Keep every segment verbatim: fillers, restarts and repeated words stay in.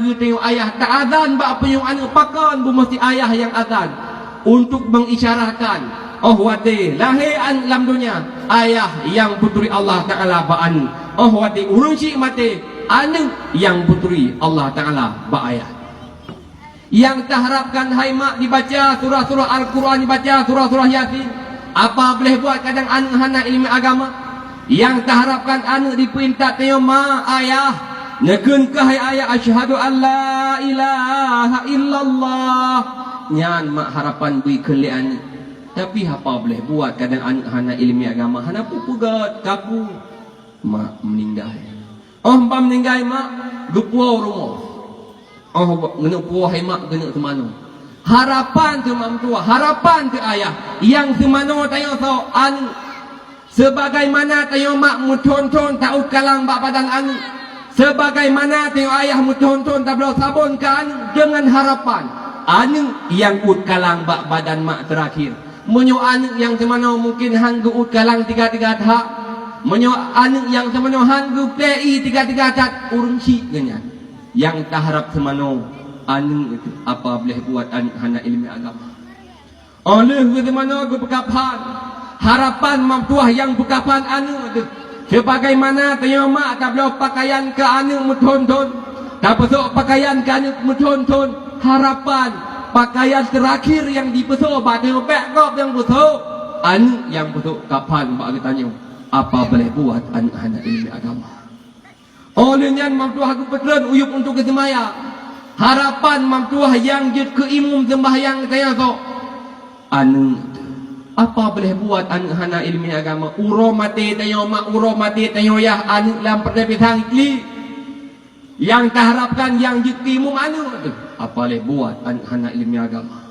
Geutanyoe ayah ta-azan bak punyueng aneuëk, pakon beumeusti ayah nyang azan? Untuk mengisyarahkan, óh watée lahé aneuëk lam donya, ayah nyang peuturi Allah Taala bak aneuëk. Óh watée ureuëng syiek maté, aneuëk nyang peuturi Allah Taala bak ayah. Nyang taharapkan hai mak dibaca surah-surah Al-Quran, dibaca surah-surah Yasin. Apa boleh buat kadang aneuëk hana ileumèe agama? Nyang taharapkan aneuëk dipeuintat tanyoe, "Ma, ayah, neukheun keuh hai ayah, asyhadu an la ilaha illallah." Nyan mak harapan bri kheun lé aneuëk. Tapi apa boleh buat kadang aneuëk hana ileumèe agama, hana peue-peue gét, kaku. Mak meuninggai. Óh ban meuninggai mak, geupuwoe rumoh. Óh ngeuneuk puwoe hai mak, geuneuk teumanoe. Harapan teuh mak meutuwah, harapan teuh ayah. Nyang teumanoe tanyoe soe? Aneuëk. Sebagaimana tanyoe mak meuthon-thon taôt kalang bak badan aneuëk, sebagaimana tanyoe ayah meuthon-thon tabloe sabon keu aneuëk deungon harapan aneuëk nyang ôt kalang bak badan mak teurakhir. Meunyoe aneuëk nyang teumanoe mungken han geuôt kalang tiga-tiga that, meunyoe aneuëk nyang teumanoe han geupeuék ié tiga-tiga that, ureuëng syiek geuh nyan. Nyang taharap teumanoe aneuëk teuh, apa boleh buat aneuëk hana ileumèe agama. Óh lheueh geuteumanoe geupeukaphan, harapan mak meutuwah nyang peukaphan aneuëk teuh. Sebagaimana tanyoe mak tabloe pakaian keu aneuëk meuthon-thon, tapeusok pakaian keu aneuëk meuthon-thon, harapan pakaian teurakhir nyang dipeusoe bak tanyoe bék gob nyang peusok, aneuëk nyang peusok kaphan bak geutanyoe. Apa boleh buat aneuëk hana ileumèe agama. Óh lheueh nyan mak meutuwah geupeutreun u yup untuk geuseumayang. Harapan mak meutuwah nyang jeuet keu imum seumbahyang tanyoe soe? Aneuëk teuh. Apa boleh buat aneuëk hana ileumèe agama? Uroe maté tanyoe mak, uroe maté tanyoe yah, aneuëk lam peureulèe pisang iklik. Nyang taharapkan nyang jeuet keu imum aneuëk teuh. Apa boleh buat aneuëk hana ileumèe agama?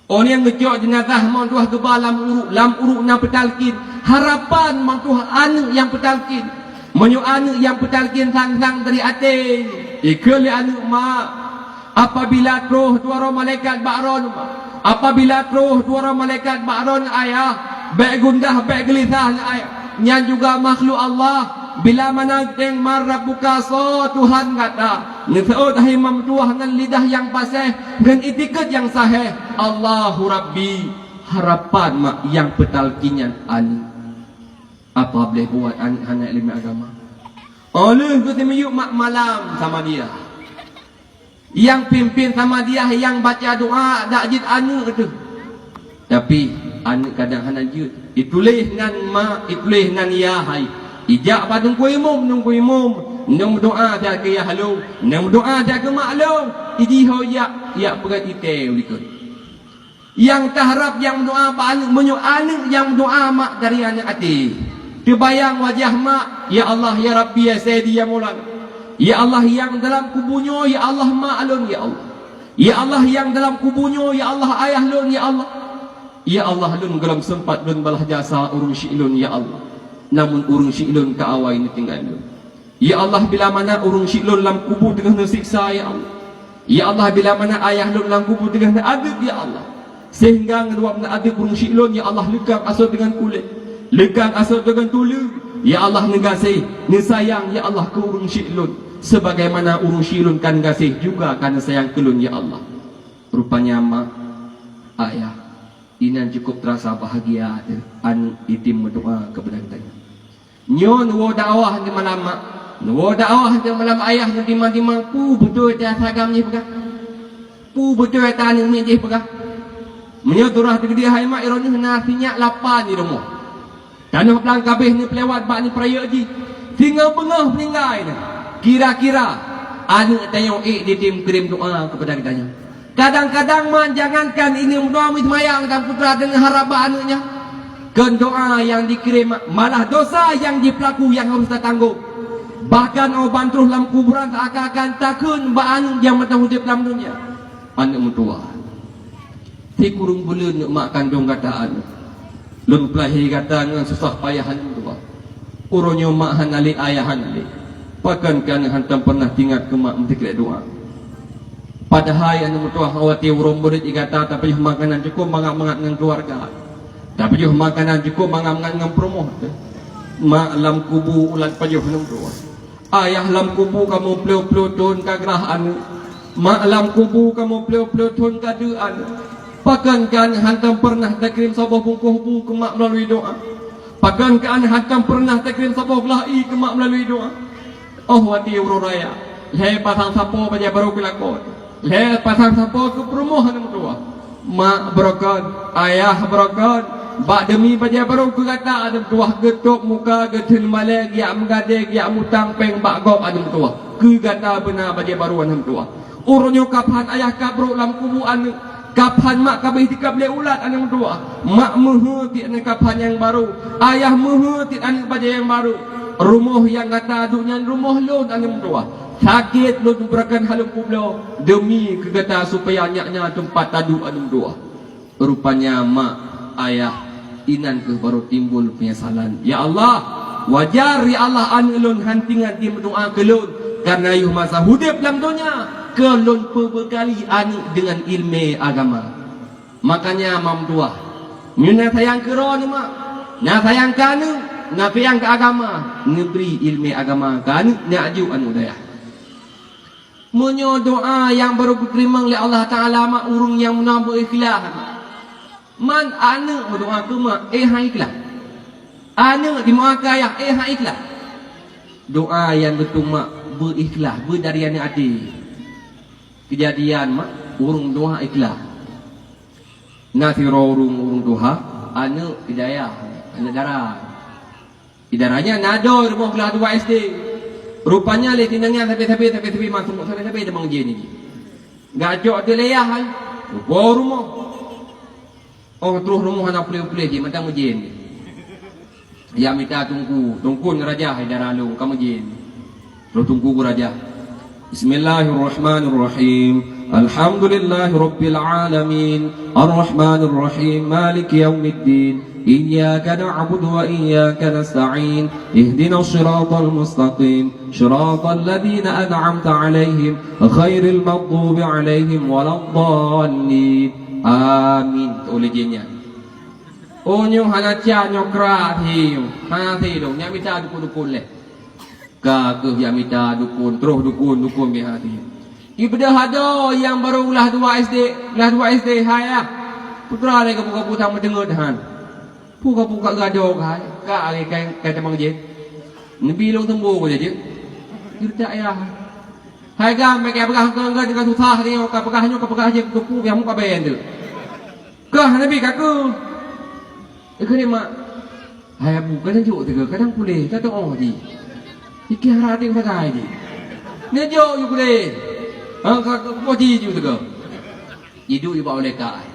Óh nyang geucok jeunazah mak meutuwah geuba lam uruek, lam uruek na peutalkin. Harapan mak meutuwah aneuëk nyang peutalkin. Meunyoe aneuëk nyang peutalkin sang-sang dari até, ikheun lé aneuëk, "Mak, apabila troh dua droe malaikat bak droeneuh, apabila troh dua droe malaikat bak droeneuh ayah, bék gundah, bék geulisah ayah. Nyan juga makhluk Allah. Bila mana geutem, man rabbuka, soe Tuhan gata?" Neuseuôt hai mak meutuwah ngon lidah nyang paséh, ngon itikeuet nyang sahéh, "Allahu Rabbi." Harapan mak nyang peutalkin nyan aneuëk. Apa boleh buat aneuëk hana ileumèe agama? Óh lheueh geuteumiyueb mak malam samadiyah. Nyang pimpin samadiyah, nyang baca doa dak jeuet aneuëk teuh. Tapi aneuëk kadang hana jeuet. Ituléh nan mak, ituléh nan yah hai. Ijak bak teungku imum, teungku imum, "Neumeudoa siat keu yah lôn, neumeudoa siat keu mak lôn." Ijih ho jak, jak peugét ité u likot. Nyang taharap nyang meudoa bak aneuëk, meunyoe aneuëk nyang meudoa mak dari aneuëk até. Teubayang wajah mak, "Ya Allah, ya Rabbi, ya Sayyidi, ya Maulana. Ya Allah, nyang dalam kubu nyoe, ya Allah, mak lôn, ya Allah. Ya Allah, nyang dalam kubu nyoe, ya Allah, ayah lôn, ya Allah. Ya Allah, lôn gohlom seumpat lôn balah jasa ureuëng syiek lôn, ya Allah. Namun ureuëng syiek lôn ka awai neutinggai lôn. Ya Allah, bila mana ureuëng syiek lôn lam kubu teungoh neusiksa, ya Allah. Ya Allah, bila mana ayah lôn lam kubu teungoh neuadeueb, ya Allah. Sehingga ngon wab neuadeueb ureuëng syiek lôn, ya Allah, leukang asoe deungon kulét, leukang asoe deungon tuleueng. Ya Allah, neugaséh, neusayang, ya Allah, keu ureuëng syiek lôn, sebagaimana ureuëng syiek lôn ka neugaséh juga ka neusayang keu lôn, ya Allah." Rupanya mak, ayah, inan cukup teurasa bahagia teuh aneuëk item meudoa keupada geutanyoe. Nyoe neuwoe dakwah di malam mak, neuwoe dakwah di malam ayah, neudimang-dimang, "Peue beutôi ata sagam jih peugah? Peue beutôi ata aneuëk miet jih peugah?" Meunyoe surah teukeudi hai mak, droeneuh na sinyak lapan di rumoh. Tanoh blang ka abéh neupeulewat bak neupeurayeuk jih, singoh beungoh meuninggai na. Kira-kira aneuëk tanyoe ék ditem kirém doa keupada geutanyoe. Kadang-kadang mak, jangankan inong meudoa, meuseumayang dan putra deungon harap bak aneuëk nyan. Kon doa nyang dikirém, malah dosa nyang jipeulaku nyang harôh tatanggong. Bahkan óh ban troh lam kuburan, seuakan-akan takheun bak aneuëk nyang mantong udeb lam donya. Aneuëk meutuwah. Sikureueng buleuen neuk mak kandong gata aneuëk. Lôn peulahé gata ngon susah payah aneuëk meutuwah. Uroe nyoe mak hana lé, ayah hana lé. Pakon keu aneuëk hantom pernah teuingat keu mak meusikeulée doa? Padahai aneuëk meutuwah, watée uroe murit di gata tapajoh makanan cukôp mangat-mangat ngon keuluwarga. Tapajoh makanan cukôp mangat-mangat ngon peurumoh teuh. Mak lam kubu ulat pajoh aneuëk meutuwah. Ayah lam kubu kamoe ploh-ploh thon ka grah aneuk. Mak lam kubu kamoe ploh-ploh thon ka deuek aneuk. Pakon keu aneuk hantom peureunah takirém saboh bungkôh bu keu mak meulalu doá? Pakon keu aneuk hantom peureunah takirém saboh glah ié keu mak meulalu doá? Oh watèe uroe raya, lhèe pasang sapo bajèe barô keu lakoe. Lhèe pasang sapo keu peurumoh aneuk meutuwah. Mak beurokon, ayah beurokon, bak deumi bajèe barô keu gata aneuk meutuwah geutôb muka geutheun malèe geujak meugadèe geujak mutang pèng bak gob aneuk meutuwah. Keu gata beuna bajèe barô aneuk meutuwah. Uroe nyoe kaphan ayah ka brôk lam kubu aneuk, kaphan mak ka abéh dikab lé ulat aneuk meutuwah. Mak meuheuet tiet aneuk kaphan nyang barô, ayah meuheuet tiet aneuk bajèe nyang barô. Rumoh nyang gata duek nyan rumoh lôn aneuk meutuwah. Sakét lôn beureukan haleum kubloe deumi keu gata supaya nyak nyan teumpat taduek aneuk meutuwah. Rupanya mak, ayah, inan kheueh barô timbul peunyesalan. Ya Allah, wajar ya Allah aneuk lôn han tingat jimeudoá keu lôn, kareuna yoh masa udép lam donya keu lôn peubeukali aneuk deungon ileumèe agama. Makanya mak meutuwah, meunyoe na sayang keu droeneuh mak, na sayang keu aneuk, na sayang keu agama, neubri ileumèe agama keu aneuk, neujok aneuk dayah. Meunyoe doá nyang barô geuteurimong lé Allah Taala mak ureueng nyang meunan beu-ikhlaih, man aneuk meudoá keu mak, eh han ikhlaih. Aneuk jimeudoá keu ayah, eh han ikhlaih. Doá nyang geutueng mak beu-ikhlaih, beu dari aneuk até. Keujadian mak, ureueng doá ikhlaih. Na sidroe ureueng, ureueng tuha, aneuk idayah, aneuk dara. Idara nyan na dua rumoh glah dua S D. Rupanya lé tinang nyan sabe-sabe, sabe-sabe masuk, sabe-sabe teumang jén nyan. Gajok teuh lé yah hai. Rupa rumoh. Oh, troh rumoh hana puléh-puléh jih, mantong meujén. Ya mita teungku, teungku ngon raja hai dara lôn ka meujén. Troh teungku raja. Bismillahirrahmanirrahim. Alhamdulillahirabbil alamin. Arrahmanirrahim. Maliki yaumiddin. Iyyaka na'budu wa iyyaka nasta'in. Ihdinas siratal mustaqim. Siratal ladzina an'amta 'alaihim ghairil maghdubi 'alaihim waladdallin. Amin. Tuléh jén nyan. Oh nyoe hana cia nyoe kra thi nyoe. Hana thi dong. Nyan mita dukun-dukun lé. Ka keuh jak mita dukun, troh dukun, dukun beh hati. Ibeudôh adoe nyang barô glah dua S D, glah dua S D hai ah. Putra lé gabu-gabu sang meudeungon han. Pu gabu ka geuadoe keuhai, ka ari kai, kai tamong jén. Neubi lôn teumbo keu jih. Geureutak yah. Hai gam, meukai peugah keu enggai teuka susah nyoe, ka peugah nyoe, ka peugah jih keu pu, biar muka ben tu. Kah Nabi ka keu. Ikeu mak. Hai Abu, kadang jok teuka, kadang puléh, ka teu'oh jih. Iki hara deng sagai jih. Neujok ju puléh. Ha, ka, ka, ka ji ju teuka. Jiduek ju bak ulèe ka ai.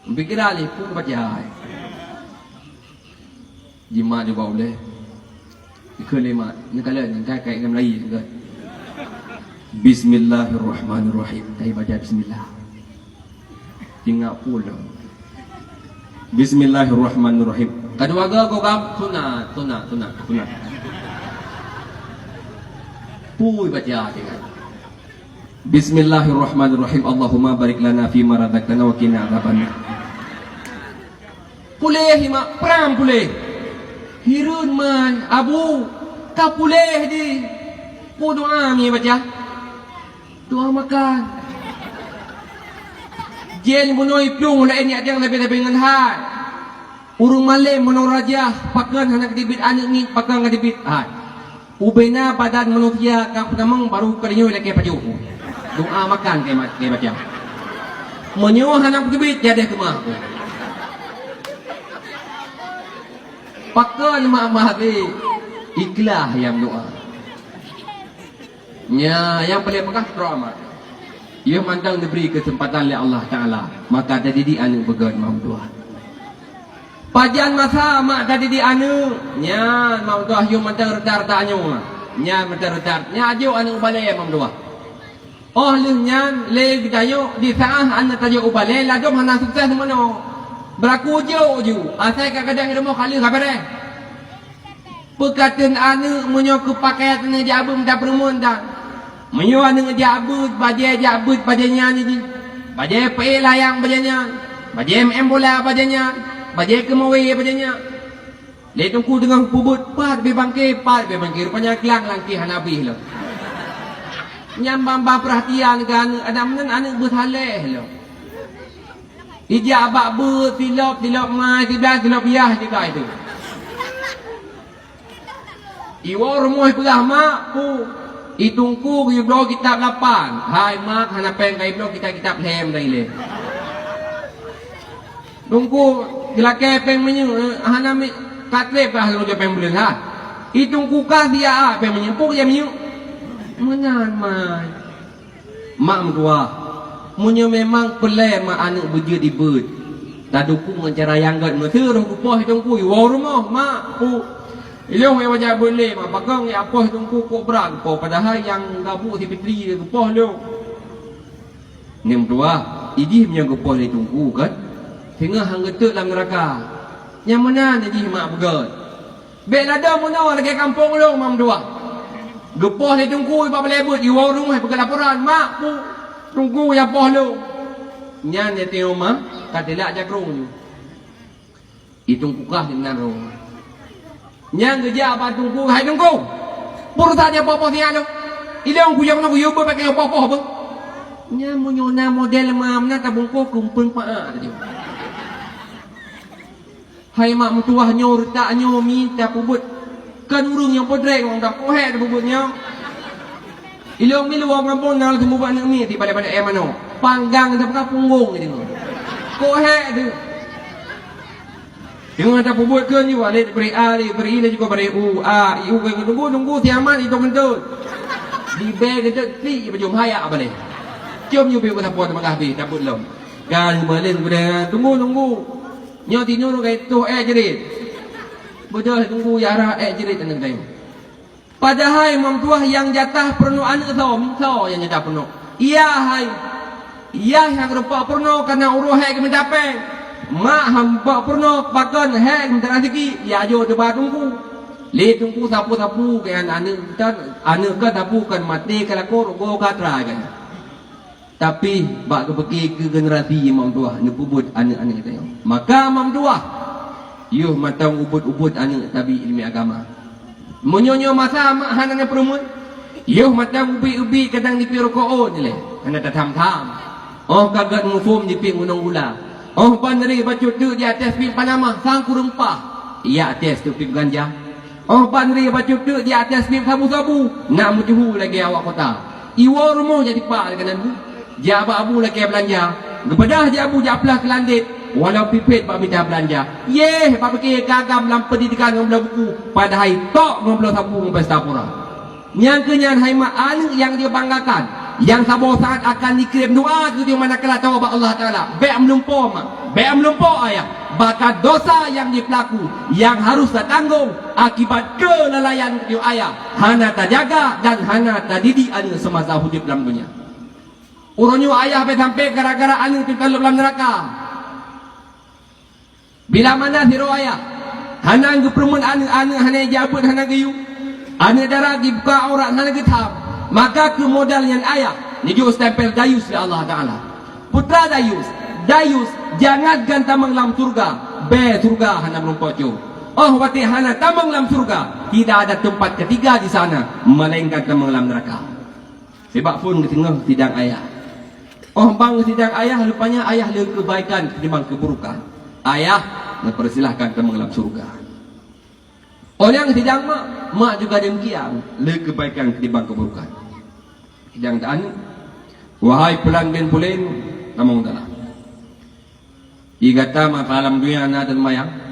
Pikiran lé, peue baca ai. Jimat ju bak ulèe. Ikeu lé mak, neukalon nyang kai kai ngon Melayu kan. Bismillahirrahmanirrahim. Kai baca bismillah. Tingak pulang. Bismillahirrahmanirrahim. Kadua ga gogam sunat, sunat, sunat, sunat. Pui baca tingak. Bismillahirrahmanirrahim. Allahumma barik lana fima razaqtana wa qina adzabannar. Puléh mak, pram puléh. Hireuen man, Abu, ka puléh di. Peue doa mi baca? Doa makan. Jén bunoe plueng laén nyak deng leubeh-leubeh ngon hai. Ureueng malém meunurot rajah, pakon hana keudeubiet aneuk ngieng, pakon keudeubiet hai. Ubena badan manusia ka peutamong baru keudeungoe lakée pajoh. Doa makan keu ma-, keu macam. Meunyoe hana beuteubiet jadeh keumah. Pakon mak-mak habéh ikhlas nyang doa. Nya, nyang paléng peugah droe amat. Yôh mantong neubri keuseumpatan lé Allah Taala, maka tadidik aneuk beugét mak meutuah. Pajan masa mak tadidik aneuk, nyan mak meutuah yôh mantong reuta-reuta nyoe. Nyan mantong reuta, nyan jok aneuk u balée mak meutuah. Óh lheueh nyan lé geutanyoe di saát aneuk tajok u balée ladôm hana sukses meunoe. Beulaku jok ju, asai ka gadang rumoh ka lheueh ka beureh. Peukateun aneuk meunyoe keu pakaian aneuk jak beuet meuda peureumeuen dan. Meunyoe aneuk jak beuet, bajée jak beuet bajée nyan jih. Bajée peuék layang bajée nyan. Bajée meu'en bola bajée nyan. Bajée keumawé bajée nyan. Lé Teungku teungoh peubuet, pat bée bangke, pat bée bangke. Rupanya glang langkée hana bih lom. Nyan ban-ban peurhatian keu aneuk, adak meunan aneuk beusaleh lom. Ijak bak beuet silop, silop mai, siblah silop yah juga itu. Iwoe rumoh peugah mak, pu, i Teungku geubloe kitab lapan. Hai mak, hana péng ka ibloe kitab-kitab lhèe meunan ilèe. Teungku geulakèe péng meunyoe, hana mi ka trép bah lôn jok péng buleuen ha. I Teungku ka siat péng meunyoe, pu ya meunyoe. Meunan mai. Mak meutuah, meunyoe memang peureulèe mak aneuk beujeuet dibeuet, tadukong ngon cara nyang gèt, meuseureuh geupoh i Teungku, iwoe rumoh, mak, pu. Ilôn nyang wajah beuet lé, mak, pakon ya poh i Teungku kok brat geupoh, padahai nyang gabuek si Fitri geupoh lôn. Nyan meutuah, ijih meunyoe geupoh lé Teungku kan, singoh han geuteuk lam neuraka. Nyang meunan ijih mak peugèt. Bèk ladôm meunoe lagèe kampông lôn, mak meutuah. Geupoh lé Teungku bak balèe beuet, iwoe rumoh peugah laporan, mak, pu, Teungku nyang poh lôn. Nyan nyang teuma ka teulak jakrong nyoe. I Teungku kah di nan rong. Nyang geujak bak Teungku, hai Teungku, peue rasa nyang poh-poh sinyak lôn? Ilôn kuyong nyoe kuyue beuet pakai nyang poh-poh beuh. Nyan meunyoe na model ma meunan tabungkôh keumpeueng paak tadi. Hai mak meutuah nyoe, reutak nyoe mi tapeubuet. Kon ureueng nyang podrek, ureueng dak pohek tapeubuet nyoe. Ilôn milu wong gampông na leumoh bak aneuk miet di balèe-balèe manok. Panggang teupeugah punggong tadi. Kohek tu. Teungoh tapeubuet keu nyoe, alèh bri a, alèh bri i, laju bri u, a, i u, keu nunggu, nunggu siaman itu keuntut. Di bèe keuntut, klik bajôm hayak balèe. Cium nyoe bèe keu sapo teupeugah bèe, tapeuet lom. Kan balèe, tunggu, tunggu. Nyoe tinuru ka itoh èk jerit. Beudôh tunggu yara èk jerit aneuk geutanyoe. Padahai mak meutuah nyang jatah peurunoe aneuk soe, soe nyang jatah peurunoe? Yah hai. Yah nyang rumpok peurunoe kana uroe hék geumita péng. Mak han bak peurunoe pakon hék geumita raseuki, ya jok teuba Teungku. Lé Teungku sapu-sapu keu aneuk, aneuk kan sapu kan maté ka lakoe rugoe ka trai kan. Tapi, bak geupeuke keu generasi mak meutuah neupeubuet aneuk-aneuk geutanyoe. Maka mak meutuah, yoh mantong ubit-ubit aneuk tabi ileumèe agama. Meunyoe nyoe masa mak hana neupeureumeun, yoh mantong ubit-ubit kadang nipie rukok ôn lé, hana tatham-tham. Óh ka gèt muphom nipie gunong gula. Óh ban ré bacut teuk di ateueh pih panamah sang kureueng paih, ya ateueh teuk pih ganja. Óh ban ré bacut teuk di ateueh seb sabu-sabu, na meujuhu lagèe awak kota. Iwoe rumoh jadi pak lagèe nan bu. Jak bak abu lakèe beulanja. Geupeugah jak abu jak plah keu landét, walau pipet bak mita beulanja. Yeh, bak pike keu agam lam peundidikan ngon bloe buku, padahai tok ngon bloe sabu ngon pesta pura. Nyang keu nyan hai mak aneuk nyang jibanggakan, nyang saboh saat akan jikirém doa keu manakala tawoe bak Allah Taala. Bèk meulumpoe mak, bèk meulumpoe ayah. Bahkan dosa nyang jipeulaku nyang harôh tatanggong akibat keulalaian tanyoe ayah, hana tajaga dan hana tadidik aneuk seumasa udép lam donya. Uroe nyoe ayah bèk sampoe gara-gara aneuk teukalon lam neuraka. Bila mana sidroe ayah hana geupeureumeun aneuk, aneuk hana jabeuet, hana geuyue, aneuk dara jibuka aurat hana geutham, maka keu modal nyan ayah neujok stempel dayus lé Allah Taala. Putra dayus, dayus, jangankan tamong lam syeuruga, bèe syeuruga hana meurumpok cok. Óh watèe hana tamong lam syeuruga, tidak ada tempat ketiga di sana melainkan tamong lam neuraka. Sibak phôn geuteungoh sidang ayah. Óh ban sidang ayah, rupanya ayah le keubaikan ketimbang keuburukan. Ayah, neupeursilahkan tamong lam syeuruga. Óh lheueh sidang mak, mak juga demikian, le keubaikan ketimbang keuburukan. Sidang aneuk, wahai pulan bin pulan, tamong dalam. Di gata masa lam donya na teumayang,